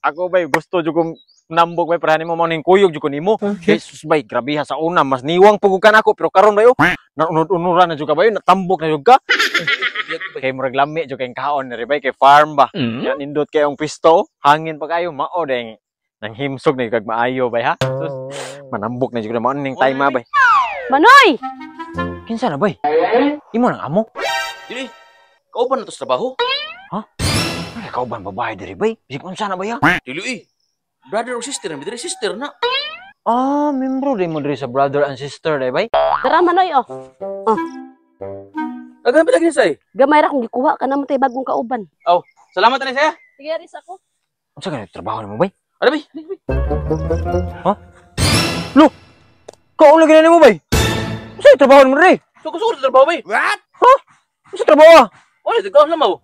Ako bay, gusto jud kong nambok bay, para nimo mao ning kuyog jud ko nimo. Jesus bay, grabe ha sa una mas niwang pugod ka nako, pero karon bay oh, naunod-unuran na jud ka bay, natambok na jud ka. Kay murag lami jud kay kaon diri bay, kay farm ba. Ya, nindot kay ang pisto, hangin pa kayo mao deng nang himsog na jud kag maayo bay ha. Sus, manambok na jud ko na mao ning time ha bay. Manoy! Kinsa na bay? Imo nang amo? Dili. Kauban na to sa trabaho. Ay, kauban babae diri bay. Bisig unsa na bay ha? Dili eh. Brother or sister, na diri sister na. Ah, membro din mo diri sa brother and sister day bay. Tara, Manoy, oh. Daghan pa lagi say. Gamay ra kung gikuha ka na mo tay bagong kauban. Salamat na saya. Sige, aris ako. Unsa ganit trabaho nimo bay? Ano bay? Kaon lagi na nimo bay. Unsa yung trabaho nimo diri? So gusto ko sa trabaho bay. Unsa trabaho ah? Wala, ikaw lang mo.